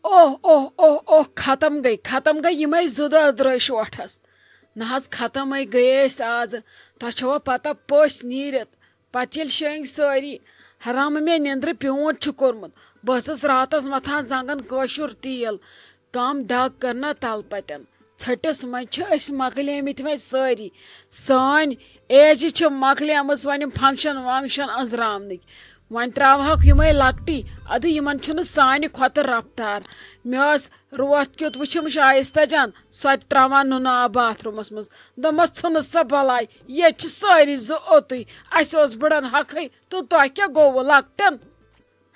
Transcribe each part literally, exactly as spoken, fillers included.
اوہ اوہ اوہ اوہ، ختم گٔے، ختم گٔے یِمے زٕ دۄہ درٛاے شوٹھس۔ نہ حظ، ختمے گٔے أسۍ آز۔ تۄہہِ چھوا پتہ، پٔژھۍ نیٖرِتھ پتہٕ ییٚلہِ شٔنگۍ سٲری، حرام مےٚ نیٚندرِ پیوٗنت چھُ کوٚرمُت۔ بہٕ ٲسٕس راتس متھان زنٛگن کٲشُر تیٖل، کم دگ کٔر نہ تلہٕ پتٮ۪ن۔ ژھٔٹِس منٛز چھِ أسۍ مۄکلیمٕتۍ وۄنۍ سٲری۔ سٲنۍ ایج چھِ مۄکلیمٕژ وۄنۍ یِم function وانکشن أنٛزراونٕکۍ۔ وۄنۍ ترٛاوہوکھ یِمے لۄکٹی، ادٕ یِمن چھُنہٕ سانہِ کھۄتہٕ رفتار۔ مےٚ ٲس روتھ کیُتھ وٕچھِم شایستہ جان، سۄ تہِ ترٛاوان نُنہٕ آب باتھ روٗمس منٛز۔ دوٚپمس، "ژھٕنُس سا بلاے، ییٚتہِ چھِ سٲری زٕ اوٚتُے۔ اسہِ اوس بٕڑن حقٕے، تہٕ تۄہہِ کیٛاہ گوٚوٕ لۄکٹٮ۪ن؟"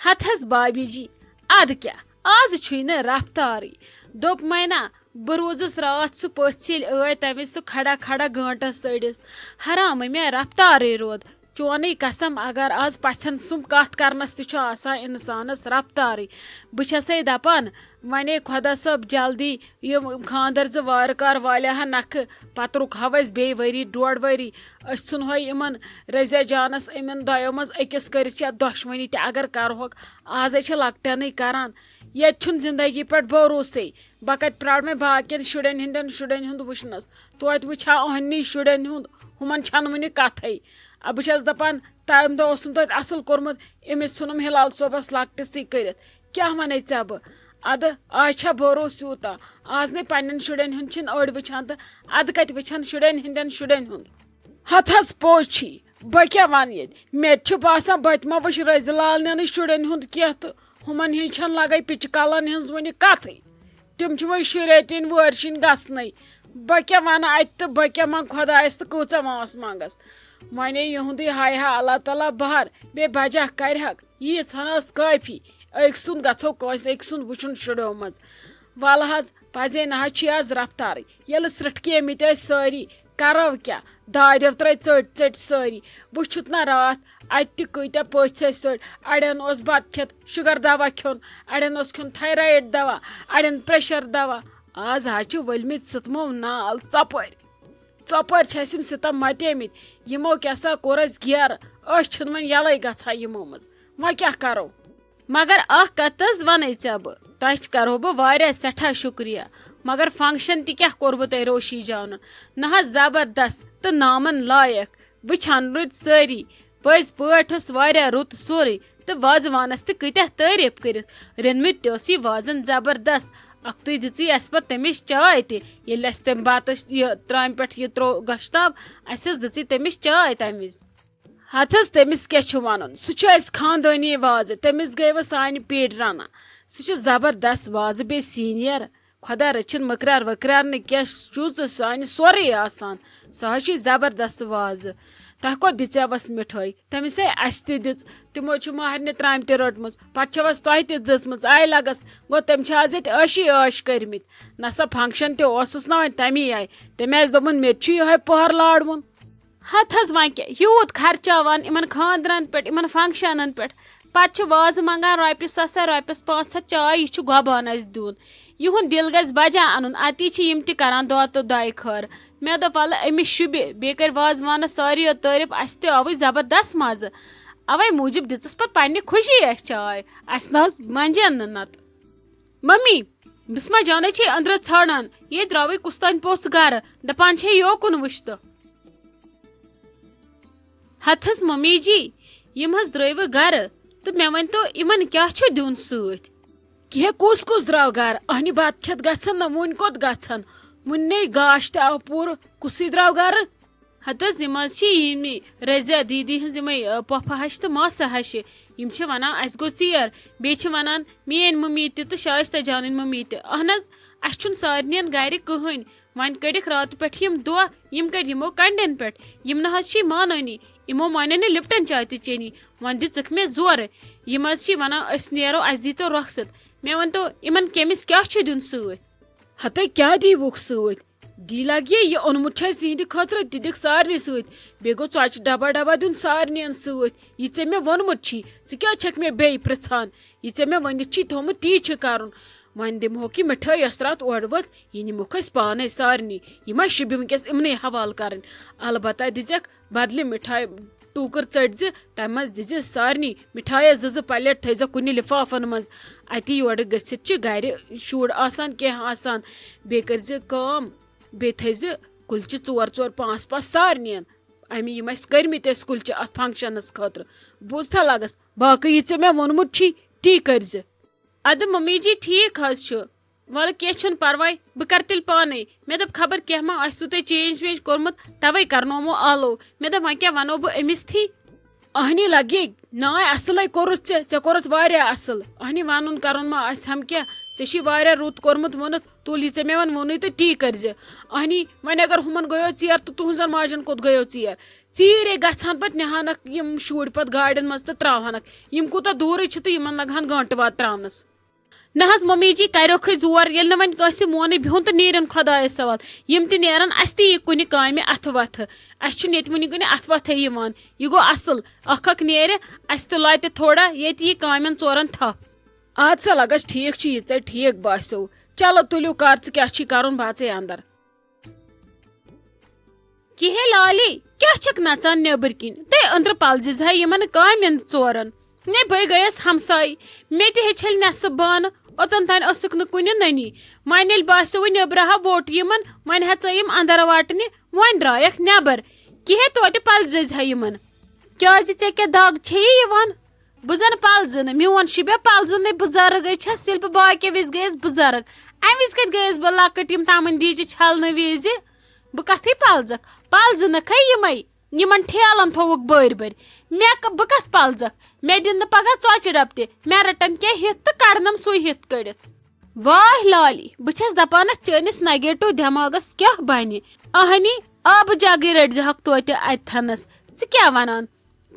ہتہٕ حظ بابی جی، ادٕ کیٛاہ، از چھُے نہٕ رفتارٕے۔ دوٚپ مےٚ نا، بہٕ روٗزٕس راتھ سُہ پٔژھ ییٚلہِ ٲدۍ تَمہِ وِزِ سُہ کھڑا کھڑا گٲنٹس سٔڑِس۔ حرام مےٚ رفتارٕے روٗد۔ چونٕے قسم، اگر از پژھٮ۪ن سُم کتھ کرنس تہِ چھُ آسان انسانس رفتارٕے۔ بہٕ چھسے دپان، ونے خۄدا صٲب جلدی یہِ خاندر زٕ وارٕ کار والہِ ہا نکھٕ، پتہٕ رُکہو أسۍ بیٚیہِ ؤری ڈۄڈ ؤری۔ أسۍ ژھُنہوے یِمن رضیہ جانس یِمن دۄیو منٛز أکِس کٔرِتھ یا دۄشوٕنی تہِ اگر کرہوکھ۔ آزے چھِ لۄکٹٮ۪نٕے کران۔ ییٚتہِ چھُنہٕ زندگی پٮ۪ٹھ بھروسے۔ بہٕ کتہِ پرٛارٕ وۄنۍ باقین شُرٮ۪ن ہٕنٛدٮ۪ن شُرٮ۪ن ہُنٛد وٕچھنس؟ توتہِ وٕچھِ ہا أہنٛدنٕے شُرٮ۪ن ہُنٛد، ہُمن چھنہٕ وٕنہِ کتھے۔ آ، بہٕ چھس دپان، تمہِ دۄہ اوسُم توتہِ اصل کوٚرمُت، أمِس ژھُنُم ہلال صٲبس لۄکٹِسٕے کٔرِتھ۔ کیٛاہ ونَے ژےٚ بہٕ؟ ادٕ آز چھا بھروسہٕ یوٗتاہ؟ آز نے پننٮ۪ن شُرٮ۪ن ہُنٛد چھِنہٕ أڑۍ وٕچھان تہٕ ادٕ کتہِ وٕچھن شُرٮ۪ن ہٕنٛدٮ۪ن شُرٮ۪ن ہُنٛد؟ ہتہٕ حظ پوٚز چھی، بہٕ کیٛاہ ونہٕ ییٚتہِ؟ مےٚ تہِ چھُ باسان بہٕ تہِ ما وٕچھِ رٔزِ لالنٮ۪نٕے شُرٮ۪ن ہُنٛد کینٛہہ تہٕ ہُمن ہِنٛز چھَنہٕ لگے پِچہِ کلن ہِنٛز وٕنہِ کتھٕے۔ تِم چھِ وۄنۍ شُرۍ ٲتِنۍ وٲرۍ شِنۍ گژھنَے۔ بہٕ کیٛاہ وَنہٕ اَتہِ تہٕ بہٕ کیٛاہ منٛگہٕ خۄدایَس تہٕ کۭژاہ وٲنٛس منٛگَس۔ وۄنۍ یِہُنٛدُے ہاے ہا اللہ تعالیٰ بہر، بیٚیہِ بجا کَرِہَکھ۔ ییٖژ ہَن ٲس کٲفی۔ أکۍ سُنٛد گژھو کٲنٛسہِ أکۍ سُنٛد وٕچھُن شُریو منٛز۔ وَلہٕ حظ، پَزے نہ حظ چھِ آز رفتارٕے۔ ییٚلہِ سرٛٹھکیمٕتۍ ٲسۍ سٲری، کَرو کیٛاہ؟ داریو ترٛٲے ژٔٹۍ ژٔٹۍ سٲری۔ وٕچھُتھ نہ راتھ اَتہِ تہِ کۭتیٛاہ پٔژھۍ ٲسۍ سٲڑۍ۔ اَڑٮ۪ن اوس بَتہٕ کھٮ۪تھ شُگر دوا کھیوٚن، اَڑٮ۪ن اوس کھیوٚن تھایرایِڈ دوا، اَڑٮ۪ن پرٛیشَر دوا۔ آز حظ چھِ ؤلمٕتۍ سٕتمو نال ژۄپٲرۍ۔ ژۄپٲرۍ چھِ اَسہِ یِم سِتَم مَتیمٕتۍ۔ یِمو کیٛاہ سا کوٚر اَسہِ گیرٕ۔ أسۍ چھِنہٕ وۄنۍ یَلَے گژھان یِمو منٛز۔ وۄنۍ کیٛاہ کَرو؟ مگر اَکھ کَتھ حظ وَنَے ژےٚ بہٕ، تۄہہِ کَرو بہٕ واریاہ سٮ۪ٹھاہ شُکریہ۔ مگر function تہِ کیٛاہ کوٚروٕ تۄہہِ روشی جانَن؟ نہ حظ زبردست تہٕ نامَن لایق۔ وٕچھان روٗدۍ سٲری۔ پٔزۍ پٲٹھۍ اوس واریاہ رُت سورُے تہٕ وازوانَس تہِ کۭتیٛاہ تعٲریٖف کٔرِتھ۔ رٔنمٕتۍ تہِ اوس یہِ وازَن زبردست۔ اَکھتُے دِژٕے اَسہِ پَتہٕ تٔمِس چاے تہِ، ییٚلہِ اَسہِ تٔمۍ بَتَس یہِ ترٛامہِ پٮ۪ٹھ یہِ ترٛوو گۄشتاب، اَسہِ حظ دِژٕے تٔمِس چاے تَمہِ وِزِ۔ ہتہٕ حظ، تٔمِس کیٛاہ چھُ وَنُن؟ سُہ چھُ اَسہِ خاندٲنی وازٕ، تٔمِس گٔیوٕ سانہِ پیٖٹۍ رَنان۔ سُہ چھُ زبردست وازٕ، بیٚیہِ senior۔ خۄدا رٔچھِن مٔکریار ؤکریار نہٕ کینٛہہ، چھُ ژٕ سانہِ سورُے آسان۔ سُہ حظ چھُے زبردست وازٕ۔ تۄہہِ کوٚت دِژیوس مِٹھٲے؟ تٔمِس ہے اَسہِ تہِ دِژ۔ تِمو چھُ مہرنہِ ترٛامہِ تہِ رٔٹمٕژ، پَتہٕ چھَوس تۄہہِ تہِ دِژمٕژ۔ آے لَگَس، گوٚو تٔمۍ چھِ آز ییٚتہِ عٲشی عٲش کٔرمٕتۍ۔ نہ سا function تہِ اوسُس نہ وۄنۍ تَمی آیہِ۔ تٔمۍ آسہِ دوٚپمُت، "مےٚ تہِ چھُ یِہوٚے پۄہَر لارٕ وُن۔" ہتہٕ حظ وۄنۍ کیٛاہ، یوٗت خرچاوان یِمن خانٛدرن پٮ۪ٹھ، یِمن functionن پٮ۪ٹھ، پتہٕ چھِ وازٕ منٛگان رۄپیہِ ساس سا رۄپیَس پانٛژھ ہتھ چاے، یہِ چھُ گۄبان اَسہِ دیُن۔ یِہُنٛد دِل گژھِ بجا اَنُن، اَتی چھِ یِم تہِ کران دۄد تہٕ دۄیہِ خٲر۔ مےٚ دوٚپ، "وَلہٕ أمِس شوٗبہِ، بیٚیہِ کَرِ وازوانَس ساروِیو تعٲریٖف، اَسہِ تہِ آوٕے زبردست مَزٕ۔ اَوَے موٗجوٗب دِژٕس پَتہٕ پنٛنہِ خوشی اَسہِ چاے، اَسہِ نہ حظ منٛجن نہٕ نَتہٕ۔" ممی، بسمہ جانٕے چھے أنٛدرٕ ژھانٛڈان، ییٚتہِ درٛاوٕے کُستام پوٚژھ گرٕ، دپان چھے یوکُن وٕچھتہٕ۔ ہتہٕ حظ ممی جی، یِم حظ درٛٲے وٕ گرٕ، تہٕ مےٚ ؤنۍ تو، یِمن کیٛاہ چھُ دیُن سۭتۍ؟ کیٛاہ، کُس کُس درٛاو گرٕ؟ اہنہِ بتہٕ کھٮ۪تھ گژھن نہ، وُنہِ کوٚت گژھن؟ وُنہِ نے گاش تہِ آو پوٗرٕ، کُسٕے درٛاو گرٕ؟ ہتہٕ حظ، یِم حظ چھِ یِمنٕے رضیہ دیدی ہٕنٛز یِمے، آ، پۄپھٕ ہَشہِ تہٕ ماسہٕ ہَشہِ۔ یِم چھِ وَنان، "اَسہِ گوٚو ژیر۔" بیٚیہِ چھِ وَنان، "میٛٲنۍ مٔمی تہِ تہٕ شایستہ جانٕنۍ مٔمی تہِ۔" اہن حظ، اَسہِ چھُنہٕ سارنِیَن گَرِ کٕہٕنۍ۔ وۄنۍ کٔڑِکھ راتہٕ پٮ۪ٹھ یِم دۄہ، یِم کَتہِ یِمو کَنڈٮ۪ن پٮ۪ٹھ؟ یِم نہ حظ چھِ مانٲنی، یِمو مانہِ نہٕ لِپٹَن چاے تہِ چیٚنی۔ وۄنۍ دِ ژٕکھ مےٚ زورٕ۔ یِم حظ چھِ وَنان، "أسۍ نیرو، اَسہِ دیٖتو رۄخصت۔" مےٚ ؤنۍ تو، یِمَن کٔمِس کیٛاہ چھُ دیُن سۭتۍ؟ ہتے کیٛاہ دیٖوُکھ سۭتۍ؟ دی لگیے، یہِ اوٚنمُت چھُ اَسہِ یِہِنٛدِ خٲطرٕ، تہِ دِکھ سارنٕے سۭتۍ۔ بیٚیہِ گوٚو ژۄچہِ ڈبہ ڈبہ دیُن سارنٕیَن سۭتۍ۔ یہِ ژےٚ مےٚ ووٚنمُت چھی، ژٕ کیٛازِ چھَکھ مےٚ بیٚیہِ پرٛژھان؟ یہِ ژےٚ مےٚ ؤنِتھ چھی تھوٚمُت، تی چھِ کَرُن۔ وۄنۍ دِمہوکھ یہِ مِٹھٲے، یۄس راتھ اورٕ وٲژ، یہِ نِموکھ أسۍ پانَے سارنٕے۔ یہِ ما شِبہِ وٕنۍکٮ۪س یِمنٕے حوالہٕ کَرٕنۍ۔ البتہ دِژٮ۪کھ بدلہِ مِٹھٲے۔ ٹوٗکٕر ژٔٹۍ زِ، تَمہِ منٛز دِزِ سارنٕے۔ مِٹھایَس زٕ زٕ پلیٹ تھٲیزِ کُنہِ لِفافَن منٛز۔ اَتہِ یورٕ گٔژھِتھ چھِ گَرِ شُر آسان، کینٛہہ آسان۔ بیٚیہِ کٔرزِ کٲم، بیٚیہِ تھٲیزِ کُلچہِ ژور ژور پانٛژھ پانٛژھ سارنِیَن۔ اَمہِ یِم اَسہِ کٔرمٕتۍ ٲسۍ کُلچہِ اَتھ فنٛکشَنَس خٲطرٕ۔ بوٗزتھا لَگَس؟ باقٕے یہِ ژےٚ مےٚ ووٚنمُت چھی، تی کٔرزِ۔ اَدٕ ممی جی، ٹھیٖک حظ چھُ۔ وَلہٕ، کینٛہہ چھُنہٕ پَرواے، بہٕ کَرٕ تیٚلہِ پانَے۔ مےٚ دوٚپ، خبر کینٛہہ ما آسِوٕ تۄہہِ چینج وینج کوٚرمُت، تَوَے کَرنومو آلو۔ مےٚ دوٚپ، وۄنۍ کیٛاہ وَنو بہٕ أمِس تھی؟ اَہنی لَگے، ناے اَصٕلَے کوٚرُتھ ژےٚ، ژےٚ کوٚرُتھ واریاہ اَصٕل۔ اَہنی وَنُن کَرُن ما آسہِ ہَم کینٛہہ، ژےٚ چھی واریاہ رُت کوٚرمُت ووٚنُتھ، تُل یہِ ژےٚ مےٚ وۄنۍ ووٚنُے تہٕ تی کٔرزِ۔ اَہنی، وۄنۍ اگر ہُمَن گٔیو ژیر تہٕ تُہٕنٛزَن ماجَن کوٚت گٔیو ژیر؟ ژیٖرے گژھٕ ہَن پَتہٕ نِہانَکھ یِم شُرۍ پَتہٕ گاڑٮ۪ن منٛز تہٕ ترٛاوہَنَکھ۔ یِم کوٗتاہ دوٗرٕے چھِ تہٕ یِمَن لَگہٕ ہَن گٲنٛٹہٕ واد ترٛاونَس۔ نہ حظ ممی جی، کریوکھٕے زور، ییٚلہِ نہٕ وۄنۍ کٲنٛسہِ مونٕے بِہُن تہٕ نیرن خۄدایس حوال۔ یِم تہِ نیرن، اسہِ تہِ یی کُنہِ کامہِ اَتھٕ وَتھٕ۔ اسہِ چھُنہٕ ییٚتہِ وٕنہِ کُنہِ اَتھٕ وَتھَے یِوان۔ یہِ گوٚو اَصٕل، اَکھ اَکھ نیرِ، اسہِ تہِ لاتہِ تھوڑا، ییٚتہِ یی کامٮ۪ن ژورَن تھپھ۔ اَدٕ سا لَگَس، ٹھیٖک چھُ، یہِ ژےٚ ٹھیٖک باسیو۔ چلو تُلِو، کر ژٕ کیٛاہ چھی کَرُن، بہٕ اَژَے اَندَر۔ کِہے لالی، کیٛاہ چھَکھ نَژان نیٚبٕرۍ کِنۍ؟ تہٕ أنٛدرٕ پَلزِ زِ ہا یِمَن کامٮ۪ن ژورَن۔ نے بٔے گٔیَس ہمساے، مےٚ تہِ ہیٚچھِل نٮ۪صٕب بانہٕ، اوٚتَن تام ٲسٕکھ نہٕ کُنہِ نٔنی۔ وۄنۍ ییٚلہِ باسیووُے نیٚبرٕ ہا ووٚٹ یِمَن، وۄنۍ ہٮ۪ژٲیِم اَندَر واٹنہِ، وۄنۍ درٛایَکھ نٮ۪بَر۔ کِہے توتہِ پَلزِ زِ ہا یِمَن۔ کیٛازِ، ژےٚ کیٛاہ دَگ چھےٚ یِوان؟ بہٕ زَن پَلزٕ نہٕ، میون شُبیا پَلزُن نَے بُزَرٕگَے چھَس، ییٚلہِ بہٕ باقیو وِزِ گٔیَس بُزَرٕگ۔ اَمہِ وِزِ کَتہِ گٔیَس بہٕ لۄکٕٹ یِم تَمَن دیٖجہِ چھَلنہٕ وِزِ؟ بہٕ کَتھٕے پَلزَکھ؟ پَلزٕ نہٕ کھَے یِمَے، یِمَن ٹھیلَن تھووُکھ بٔرۍ بٔرۍ۔ مےٚ ک-، بہٕ کَتھ پَلزَکھ؟ مےٚ دِن نہٕ پَگاہ ژۄچہِ ڈَبہٕ تہِ، مےٚ رَٹَن کینٛہہ ہِتھ تہٕ کَڑنَم سُے ہِتھ کٔڑِتھ۔ واے لالی، بہٕ چھَس دَپان اَتھ چٲنِس نَگیٹِو دٮ۪ماغَس کیٛاہ بَنہِ؟ اَہنی، آبہٕ جَگٕے رٔٹۍ زِ ہَکھ توتہِ اَتہِ تھَنَس۔ ژٕ کیٛاہ وَنان؟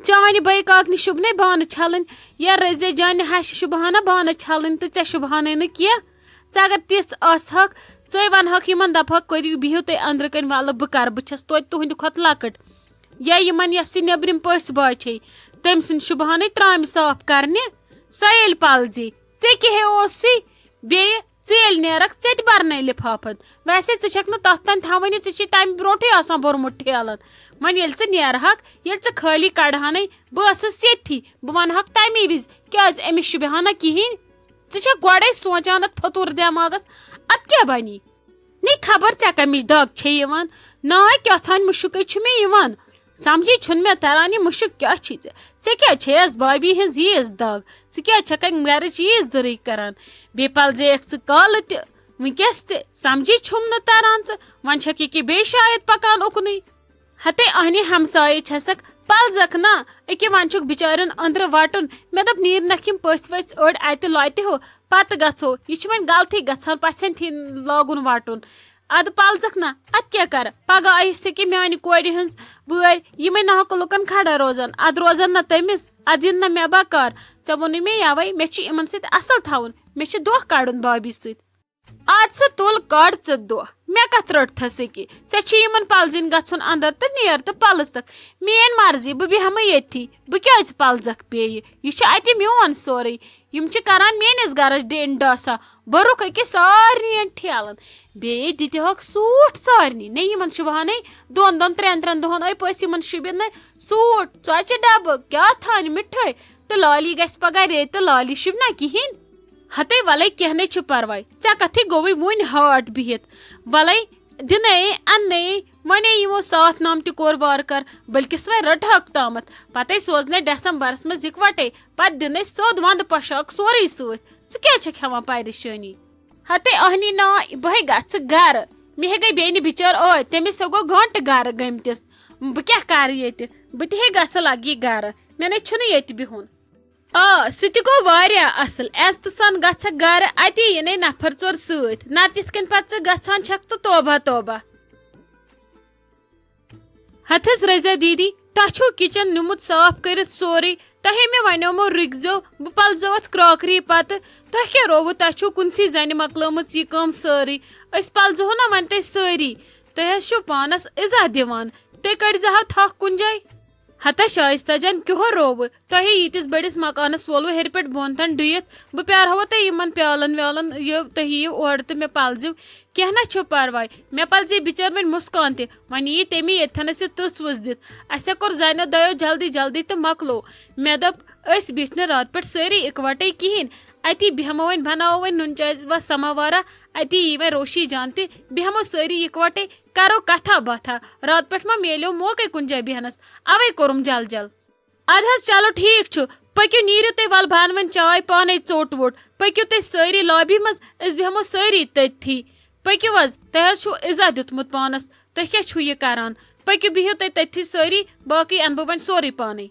چانہِ بٲے کاکنہِ شوٗبنے بانہٕ چھلٕنۍ، یا رٔزے جانہِ ہشہِ شوٗبہٕ ہنا بانہٕ چھلٕنۍ تہٕ ژےٚ شوٗبہٕ ہنٕے نہٕ کینٛہہ۔ ژٕ اگر تِژھ آسہٕ ہکھ، ژٕے ونہٕ ہکھ یِمن دپہٕ ہکھ، کٔرِو، بِہِو تُہۍ أنٛدرٕ کنہِ، ولہٕ بہٕ کرٕ، بہٕ چھس توتہِ تُہنٛدِ کھۄتہٕ لۄکٕٹ۔ یا یِمن یۄس یہِ نیٚبرِم پٔژھۍ باے چھے، تٔمۍ سٕنٛدۍ شوٗبہٕ ہنٕے ترامہِ صاف کرنہِ، سۄ ییٚلہِ پلزی۔ ژےٚ کیٛاہ ہے اوسُے؟ بیٚیہِ ژٕ ییٚلہِ نیرکھ، ژےٚ تہِ برنَے لِفافن۔ ویسے ژٕ چھکھ نہٕ تتھ تام تھاوٲنی، ژےٚ چھی تمہِ برونٹھٕے آسان بوٚرمُت ٹھیلن۔ وۄنۍ ییٚلہِ ژٕ نیرہکھ، ییٚلہِ ژٕ خٲلی کڑہانَے، بہٕ ٲسٕس ییٚتھی، بہٕ ونہکھ تمی وِزِ، کیازِ أمِس چھُ بیہان نہ کِہینۍ۔ ژٕ چھکھ گۄڈے سونچان اتھ فطوٗر دٮ۪ماغس، اتھ کیٛاہ بنی؟ نے خبر ژےٚ کمِچ دگ چھے یِوان؟ نا، کیٛاہ تھانۍ مُشُکے چھُ مےٚ یِوان۔ سمجھی چھُنہٕ مےٚ تران، یہِ مُشُک کیٛاہ چھی ژےٚ؟ ژےٚ کیٛاہ چھیس بابی ہٕنٛز ییٖژ دگ؟ ژٕ کیٛازِ چھکھ امہِ گرٕچ ییٖژ دٕرٕے کران؟ بیٚیہِ پلزیکھ ژٕ کالہٕ تہِ، وٕنکیٚس تہِ۔ سمجھی چھُم نہٕ تران ژٕ، وۄنۍ چھکھ یہِ کہِ بیٚیہِ شاید پکان اُکنُے۔ ہتے اہنہِ ہمسایہِ چھسکھ، پلزکھ نا، أکہِ وۄنۍ چھُکھ بِچارٮ۪ن أنٛدرٕ وٹُن۔ مےٚ دوٚپ، نیٖرنکھ یِم پٔژھۍ ؤژھۍ أڑۍ اتہِ لۄتہِ ہو، پتہٕ گژھو۔ یہِ چھُ وۄنۍ غلطی گژھان، پژھٮ۪ن تھی لاگُن وٹُن۔ ادٕ پلزکھ نا، اتہِ کیٛاہ کرٕ؟ پگاہ آیہِ سُہ کہِ میانہِ کورِ ہٕنٛز بٲرۍ، یِمے ناحقہٕ لُکن کھڑا روزن، ادٕ روزن نا تٔمِس، ادٕ یِن نا مےٚ بکار۔ ژےٚ ووٚنُے مےٚ یوے، مےٚ چھُ یِمن سۭتۍ اصل تھاوُن، مےٚ چھُ دۄہ کڑُن بابی سۭتۍ۔ اد سا تُل، کڑ ژٕ دۄہ۔ مےٚ کتھ رٔٹتھس أکہِ؟ ژےٚ چھُے یِمن پلزٕنۍ گژھُن اندر تہٕ نیر تہٕ پلزتکھ۔ میٲنۍ مرضی، بہٕ بیہمے ییٚتھی۔ بہٕ کیازِ پلزکھ بیٚیہِ؟ یہِ چھُ اتہِ میون سورُے۔ یِم چھِ کران میٲنِس گرس ڈینڈ ڈاسا۔ بہٕ رُکھ أکِس سارنٕے ٹھیلن۔ بیٚیہِ دِتہِ ہوکھ سوٗٹ سارنٕے۔ نے یِمن شوٗبہانٕے دۄن دۄن ترٛٮ۪ن ترٛٮ۪ن دۄہن أے پٔژھۍ یِمن شوٗبِن نہٕ سوٗٹ، ژۄچہِ ڈبہٕ، کیٛاہ تھانۍ مِٹھٲے۔ تہٕ لالی گژھِ پگاہ ریٚتۍ تہٕ لالی شوٗبہِ نہ کِہینۍ۔ ہتے ولے، کینٛہہ نے چھُ پرواے، ژےٚ کتھٕے گوٚوُے وُنہِ ہارٹ بِہِتھ۔ ولے، دِنے اَننے، وۄنے یِمو ساتھ نام تہِ کوٚر وارٕ کار، بلکِس وۄنۍ رٹہکھ تامتھ۔ پتے سوزنے ڈسمبرس منٛز یکوٹے، پتہٕ دِنے سیوٚد ونٛدٕ پۄشاک سورُے سۭتۍ۔ ژٕ کیٛازِ چھکھ ہٮ۪وان پریشٲنی؟ ہتے اہنی نا، بہے گژھٕ گرٕ۔ مےٚ ہے گٔے بیٚنہِ بِچٲر ٲدۍ، تٔمِس ہے گوٚو گٲنٹہٕ گرٕ گٔمتِس۔ بہٕ کیٛاہ کرٕ ییٚتہِ؟ بہٕ تہِ ہے گژھٕ لگی گرٕ، مےٚ نے چھُنہٕ ییٚتہِ بِہُن۔ آ، سُہ تہِ گوٚو واریاہ اصل، عزتہٕ سان گژھکھ گرٕ، اتی یِنے نفر ژور سۭتۍ، نتہٕ یِتھ کٔنۍ پتہٕ ژٕ گژھان چھکھ تہٕ توبہ توبہ۔ ہتس رضیہ دیدی، تۄہہِ چھُو کچن نیومُت صاف کٔرِتھ سورُے، تۄہے مےٚ ونیومو رُکزیو، بہٕ پلزو اتھ کراکری پتہٕ، تۄہہِ کیٛاہ رووُ، تۄہہِ چھُو کُنسٕے زنہِ مۄکلٲمٕژ یہِ کٲم سٲرٕے، أسۍ پلزہو نا وۄنۍ تۄہہِ سٲری، تُہۍ حظ چھِو پانس ایزا دِوان، تُہۍ کٔڑزِ ہاو تھکھ کُنہِ جایہِ۔ ہتا شائستہ جان، کیُہو رووٕ؟ تۄہہِ ییٖتِس بٔڑِس مکانس وولوٕ ہیٚرِ پٮ۪ٹھ بۄن تام ڈُیِتھ۔ بہٕ پیارہو تۄہہِ یِمن پیالن ویالن، یہِ تُہۍ یِیِو اورٕ تہٕ مےٚ پلزِو۔ کینٛہہ نہ چھُ پرواے، مےٚ پلزے بِچٲرۍ وۄنۍ مسکان تہِ۔ وۄنۍ یی تٔمی ییٚتھٮ۪نس یہِ تٕژھ وٕژھ دِتھ۔ اسہِ کور زنیو دۄیو جلدی جلدی تہٕ مۄکلو۔ مےٚ دوٚپ، أسۍ بیٖٹھۍ نہٕ راتہٕ پٮ۪ٹھ سٲری اِکوٹے کِہیٖنۍ۔ اتی بیٚہمو وۄنۍ، بناوو وۄنۍ نُن چاے و سماوارا۔ اتی یی وۄنۍ روشی جان تہِ، بیٚہمو سٲری اِکوٹے، کرو کتھا باتھا۔ راتہٕ پٮ۪ٹھ ما میلیو موقعے کُنہِ جایہِ بیٚہنس، اوے کوٚرُم جل جل۔ ادٕ حظ چلو ٹھیٖک چھُ، پٔکِو نیٖرِو تُہۍ، ول بہٕ انہٕ وۄنۍ چاے پانے ژوٚٹ ووٚٹ۔ پٔکِو تُہۍ سٲری لابی منٛز، أسۍ بیٚہمو سٲری تٔتھی۔ پٔکِو حظ، تۄہہِ حظ چھُو عزت دیُتمُت پانس، تُہۍ کیٛاہ چھُو یہِ کران؟ پٔکِو بِہِو تُہۍ تٔتھی سٲری، باقٕے انہٕ بہٕ وۄنۍ سورُے پانے۔